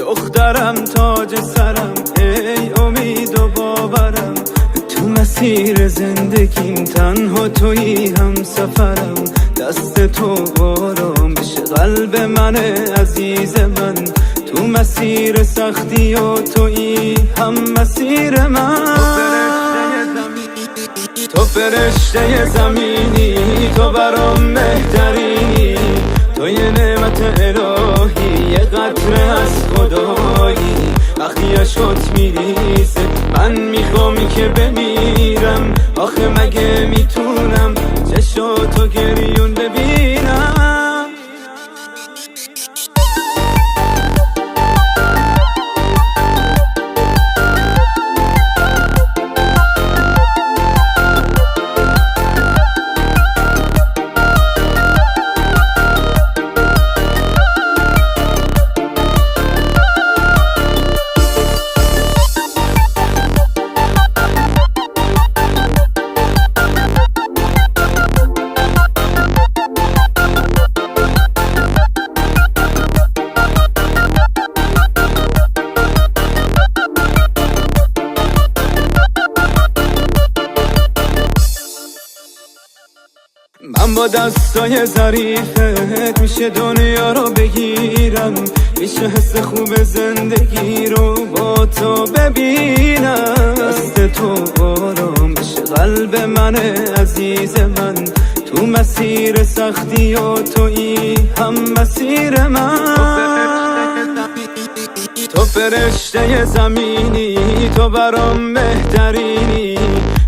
دخترم تاج سرم، ای امید و باورم، تو مسیر زندگیم تنها تویی هم سفرم. دست تو آرامش قلب من عزیز من، تو مسیر سختی و تویی هم مسیر من. تو فرشته زمینی، تو برام بهترینی، تو یه نعمت الهی، یه قطره از خدایی. وقتی عشقت میریزه من میخوام که بمیرم، آخه مگه میتونم چشاتو گریون ببینم؟ من با دستای ظریفت میشه دنیا رو بگیرم، میشه حس خوب زندگی رو با تو ببینم. دست تو آرامش قلب من عزیز من، تو مسیر سختی و تویی هم مسیر من. تو فرشته زمینی، تو برام بهترینی،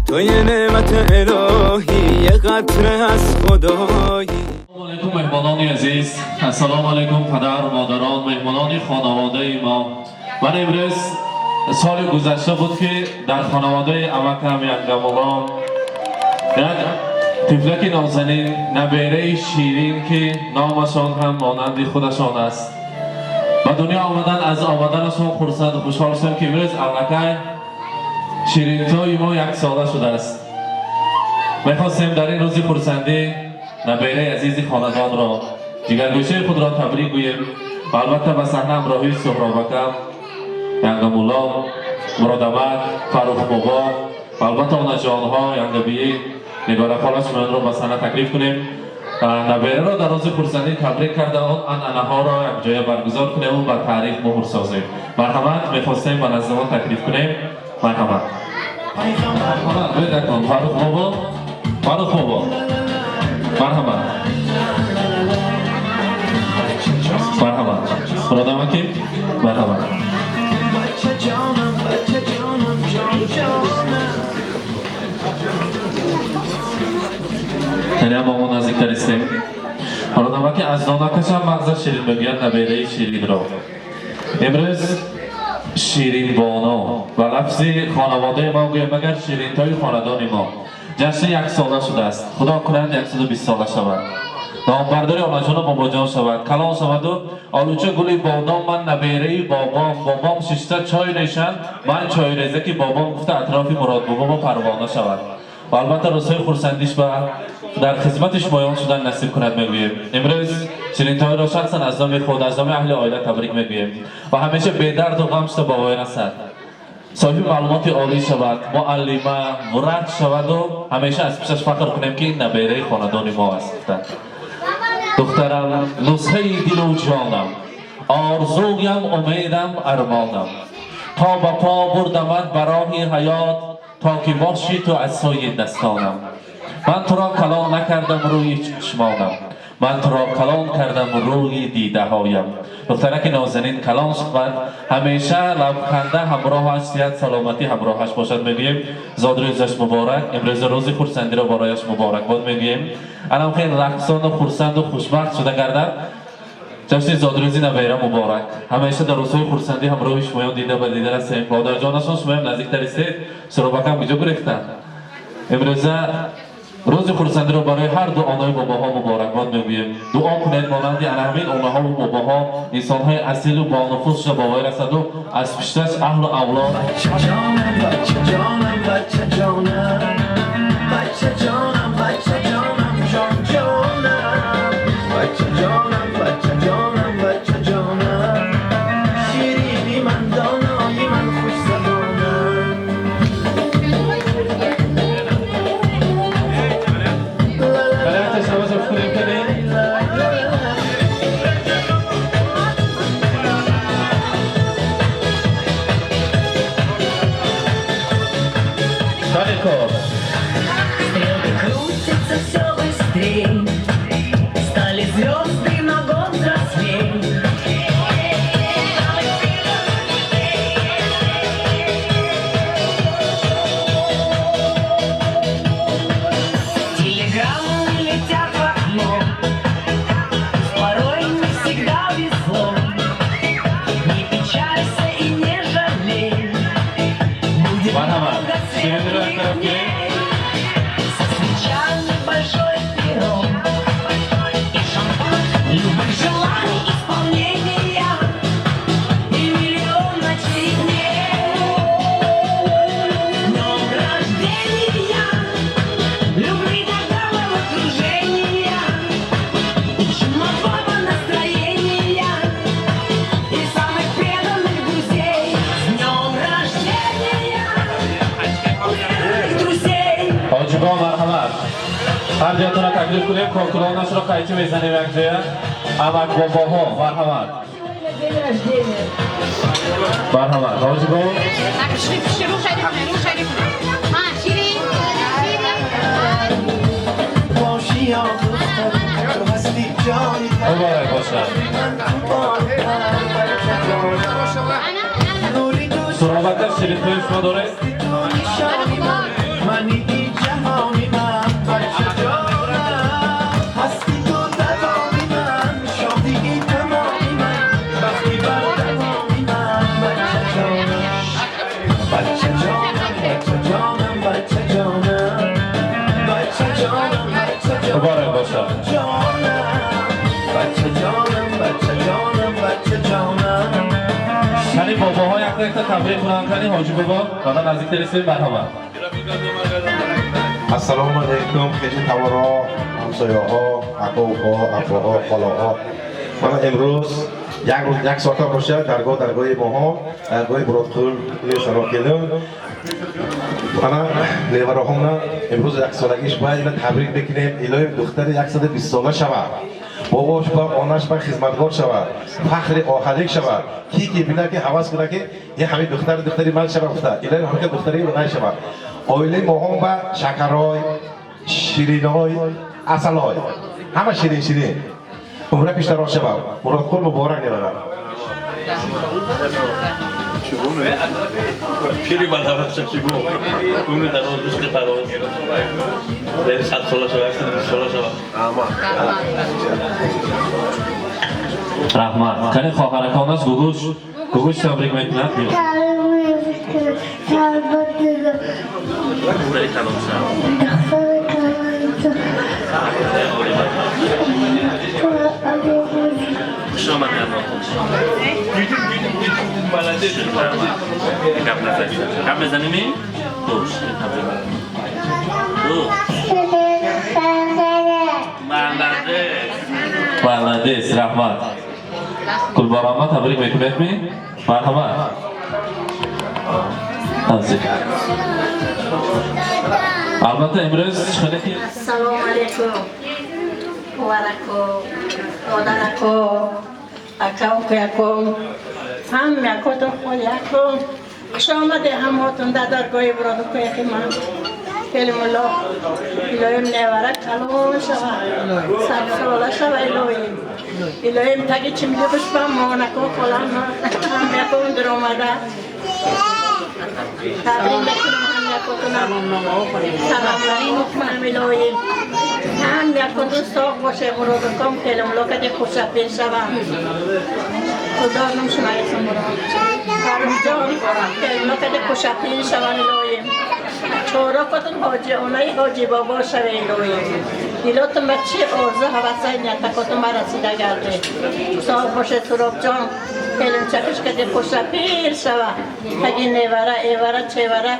تو یه نعمت الهی، یه قطره از خدایی. السلام علیکم مهمانان عزیز، السلام علیکم پدر و مادران، مهمانان خانواده ما. من امروز سال گذشته بود که در خانواده امکم ینگمولان یک طفلک نازنین، نبیره شیرین که نامشان هم مانند خودشان است، به دنیا آمدن. از آمدنشان خرسند و خوشحال شدم که امروز الکی شیرینتای ما یک ساله شده است. میخواستیم در این روز خرسندی نبیره عزیز خاندان را، جگرگوشه خود را تبریک گوییم و البته به صحنه همراهی سهرابکم، ینگمولا، مرادمک، فرخ بابا و البته آنجانها، ینگبیی، نگاره خالش من را به صحنه تکلیف کنیم و نبیره را در روز خرسندی تبریک کرده آن عنعنه ها را یک جای برگزار کنیم و به تاریخ مهر سازیم. مرحمت، میخواستیم به نزد ما تکلیف کنیم. مرحمت، مرحمت، بده کن. فرخ بابا، فرخ بابا، مرحمت، مرحمت. مرادمکی، مرحمت. بچه جانم، بچه جانم، جان جانم. خیلی هم با ما نزدیکتر استیم. مرادمکی از دانکش هم مغزش شیرین بگوید. نبیره شیرین را امروز شیرین بانا و لفظی خانواده ما گویم، مگر شیرین تای خاندان ما جشن یک ساله شده است. خدا کند 120 ساله شود، نامبرداری آنجان و باباجان شود، کلان شود و آلوچه گلی بادام، من نبیره بابام، بابام ششته چای ریشن، من چای ریزه که بابام گفته اطراف مراد بابا با پروانه شود و البته روزهای خرسندیش و در خدمت شمایان شدن نصیب کند میگوییم. امروز شیرینتای را شخصا از نام خود، از نام اهل عائله تبریک میگوییم و همیشه به درد و غم شده بابای رسد، صاحب معلومات عالی شود، معلمه مرد شود و همیشه از پیشش فخر کنیم که این نبیره خاندان ما است. دخترم، نسخه دل و جانم، آرزویم، امیدم، ارمانم، تا به پا بردمت برای حیات، تا که باشی تو عصای دستانم. من تو را کلان نکردم روی چشمانم، من تو را کلان کردم روی دیده هایم. دخترک نازنین کلان شود، همیشه لبخنده همراهش، صحت سلامتی همراهش باشد میگوییم. زادروزش مبارک. امروز روز خرسندی را برایش مبارک باد میگوییم. الان خیلی رقصان و خرسند و خوشبخت شده گردد. جشن زادروزی نبیره مبارک. همیشه در روزهای خرسندی همراه شمایان دیده به دیده رسیم. مادر جانشان، شما هم نزدیک تر استید. سرابکم کجا گرفتن؟ امروزه روز خرسندی را برای هر دو آنای باباها مبارکباد میگوییم. دعا کنید مانند همین آنها و باباها انسانهای اصیل و با نفوذ شده بابای رسد و از پشتش اهل و اولاد. بچه جانم، بچه جانم، بچه جانم، بچه جانم، بچه جانم، جان جانم، بچه جانم، بچه جانم، بچه جانم، شیرین. Бо марҳамат. Ҳар ҷоятонро таклиф кунем, кокулонашро қайчи мезанем якҷоя. Амак бобоҳо, марҳамат. День рождения. Марҳамат. Ҳоҷи бобо. Шурӯъ шариф, шурӯъ шариф. Ҳа, ширин. Ширин. باشی یا دختر تو هستی جانی Муборак бошад. من تو بالتر بچه جانم Ана, ана. نوری دوست Суробака ширинтои шумо доред? تو نشانی من منی ای جهانی من بچه جانم هستی تو دوامی من شادی تمامی من وقتی بر دوامی من بچه جانم بچه جانم بچه جانم بچه جانم بچه جانم بچه جانم Муборак бошад. جانم بچه جانم بچه جانم بچه جانم Кани бобоҳо якта якта табрик кунанд. Кани ҳоҷи бобо, бада наздиктар истед, марҳамат. Ассалому алайкум, хеши таборҳо, ҳамсояҳо, ака укаҳо, апоҳо, холаҳо. Мана имрӯз як рӯз як соата бошад, даргоҳ даргоҳи моҳо, даргоҳи Муродқул Сарокелин. Мана невараҳомна имрӯз яксолагиш бояд ина табрик бикунем. Илоҳим духтари 120 сола шавад. Бобош ба онаш ба хизматгор шавад, фахри оҳалик шавад. Ки ки бинад ки ҳавас кунад ки ин ҳамин духтар духтари ман шавад гуфта. Илоҳим ҳамин духтари ман шавад. Оилаи моҳон ба шакарой, шириной, асалой. Ҳама ширин ширин. Умра пештароз шавад. Муродқул муборак неварам. Пири бадавашашигу умри дароз ризқи фаровон яъне 100 сола шава 120 сола шава. Раҳмат. Кани хоҳараконаш Гугуш, Гугуш табрик мекунад. Духтари калон шава. Хуш омадед. Гап назанӣ. Гап мезанӣ? Хуш, табрик. Хуш. Молодец. Молодец, раҳмат. Гулбарома табрик мекунед ми? Марҳамат. Наздик. Албатта имрӯз хеле ки Ассалому алайкум. Ховарако, модарако, ака укаяко, ҳамякотон холияко. Хуш омаде ҳамотон дар даргоҳи Муродукояки ман. Келимулло, илоҳим невара калон шава, 100 сола шава илоҳим. Илоҳим таги чимли бишпам монако холам ҳамякон даромада. Табрик мекунам ҳамякотонам. Саломларӣ мекунам илоҳим. Ҳам якотон соғ боше Муродуком келимулло каде хушапин шавам. Худо нум шунаисам мурод. Фаррухҷон келимулло каде хушапин шавам илоҳим. Чорокотон ҳоҷи онаи ҳоҷи бобо шаве илоҳим. Дилотон ба чи орзу ҳавасаи ниятакотон барасида гарде. Соғ боше Туробҷон келинчакиш каде хушапир шава. Таги невара, эвара, чевара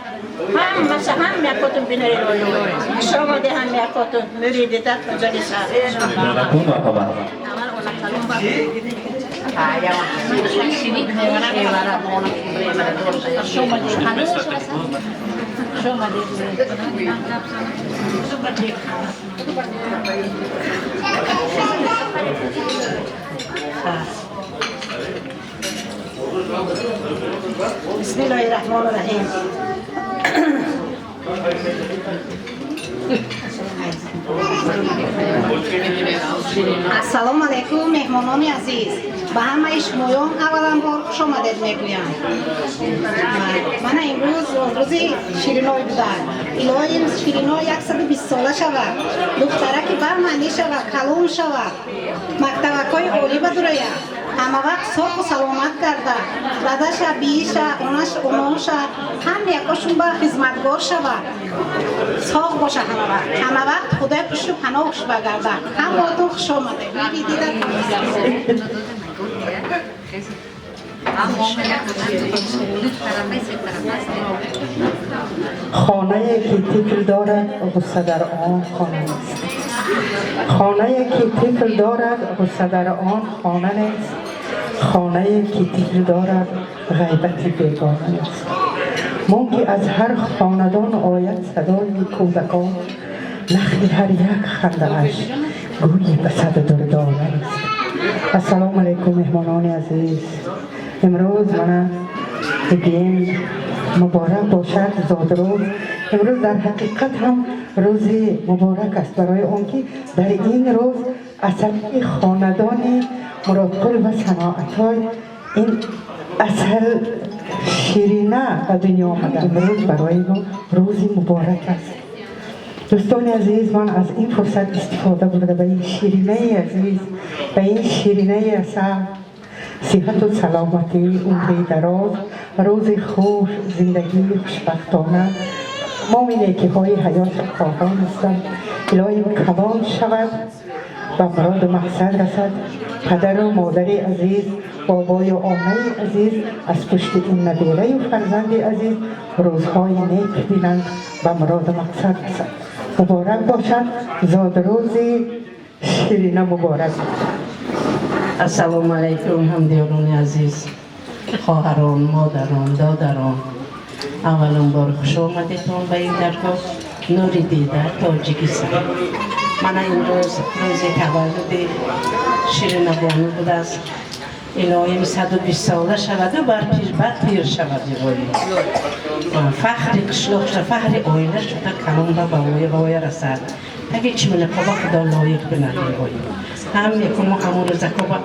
ҳамаша ҳам якотон бина илоҳим. Хуш омаде ҳам якотон муридида тоҷаги шаҳр. Накун марҳамат. بسم الله الرحمن الرحیم. Ассалому алайкум, меҳмонони азиз. Ба ҳамаи шумоён аввалан бор хуш омадед мегӯям. Мана имрӯз рӯзи Шириной буда. Илоҳим Шириной 120 сола шавад, духтараки бармаънӣ шавад, калон шавад, мактабакҳои олӣ ба дурояд, ҳама вақт соқу саломат гарда, дадаша, бииша, онаш, оноша, ҳам якошун ба хизматгор шавад, соғ боша ҳама вақт, ҳама вақт худои пушту паноҳш багарда. Ҳамотон хуш омадед. Мебидида. Хонае ки тифл дорад, ғусса дар он хона нест. Хонае ки тифл дорад, ғусса дар он хона нест. Хонае ки тифл дорад, ғайбати бегона нест. Мон ки аз ҳар хонадон ояд садои кӯдакон, нахли ҳар як хандааш гӯйи ба сад дурдона аст. Ассалому алайкум, меҳмонони азиз. Имрӯз мана бигем, муборак бошад зодрӯз. Имрӯз дар ҳақиқат ҳам рӯзи муборак аст, барои он ки дар ин рӯз асали хонадони Муродқул ва Саноатой, ин асал Ширина ба дунё омада. Имрӯз барои мо рӯзи муборак аст. Дӯстони азиз, ман аз ин фурсат истифода бурда, ба ин Ширинаи азиз, ба ин Ширинаи асал сиҳату саломатӣ, умри дароз, рӯзи хуш, зиндагии хушбахтона, тамоми некиҳои ҳаётро хоҳон ҳастам. Илоҳим, калон шавад, ба муроду мақсад расад. Падару модари азиз, бобою омаи азиз аз пушти ин набераю фарзанди азиз рӯзҳои нек бинанд, ба муроду мақсад расад. Муборак бошад, зодрӯзи Ширина муборак бошад. Ассалому алайкум, ҳамдиёрони азиз, хоҳарон, модарон, додарон. Аввалон бор хуш омадетон ба ин даргоҳ, нури дида, Тоҷикистон. Мана имрӯз рӯзи таваллуди Ширинабону будааст. Илоҳим, 120 сола шаваду бар пир бад пир шавад. Илоҳим, фахри қишлоқ шуда, фахри оила шуда, калон ба воя расад. Таги чимилиқоба Худо лоиқ бинад. Илоҳим, ҳам якумо ҳамун рӯзакоба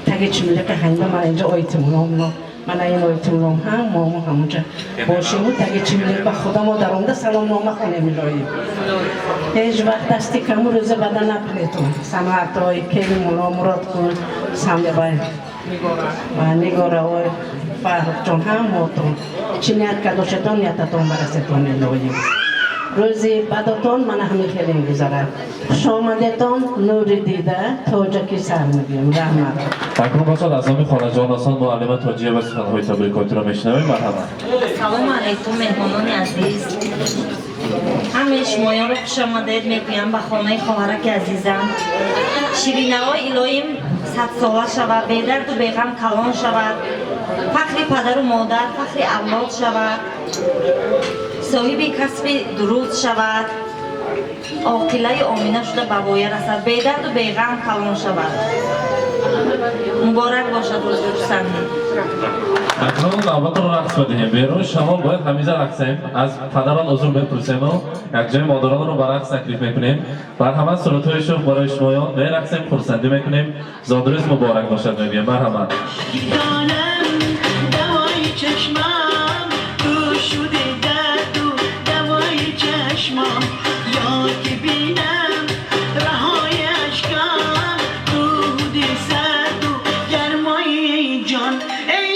таги чимилиқи ҳанба мана инҷа ойтимуломно, мана ин ойтимулом ҳам момо ҳамунҷа бошиму таги чимилиқ ба Худо мо даромда саломнома хонем. Илоҳим, ҳеҷ вақт дасти каму рӯза бада накунетон. Саноатҳои Келимуло, Муродқул, Самбай ва Нигораҳои Фаррухҷон, ҳамотон чӣ ният кардошетон, ниятатон барасетон. Илоҳим, рӯзи бадотон мана ҳамин хеле гузарад. Хушомадетон, нури дида, тоҷаки сар мегӯем. Раҳмат. Акнун бошад, аз номи холаҷон осон муаллима Тоҷиева суханҳои табрикотиро мешунавем. Марҳамат. Ассалому алайкум, меҳмонони азиз. Ҳамаи шумоёнро хушомадед мегӯям ба хонаи хоҳараки азизам Ширинаҳо. Илоҳим, 100 сола шавад, бедарду беғам калон шавад, фахри падару модар, фахри авлод шавад, соҳиби касби дуруст шавад, оқилаю омина шуда ба воя расад, бедарду беғам калон шавад. Муборак бошад рӯзи хурсандӣ. Акнун навбатро рақс بدиҳем. Берун шамол, бояд ҳамиза рақсем. Аз падарон узр мепурсему якҷои модаронро ба рақс таклиф мекунем. Марҳамат, сурудҳои шух барои шумоён. Мерақсем, хурсандӣ мекунем. Зодрӯз муборак бошад мегӯем. Марҳамат. Донам, давои чашмам ту шуди, дарду давои чашмам, ё ки бинам раҳои ашкам, дуди сарду гармои ҷон, эй.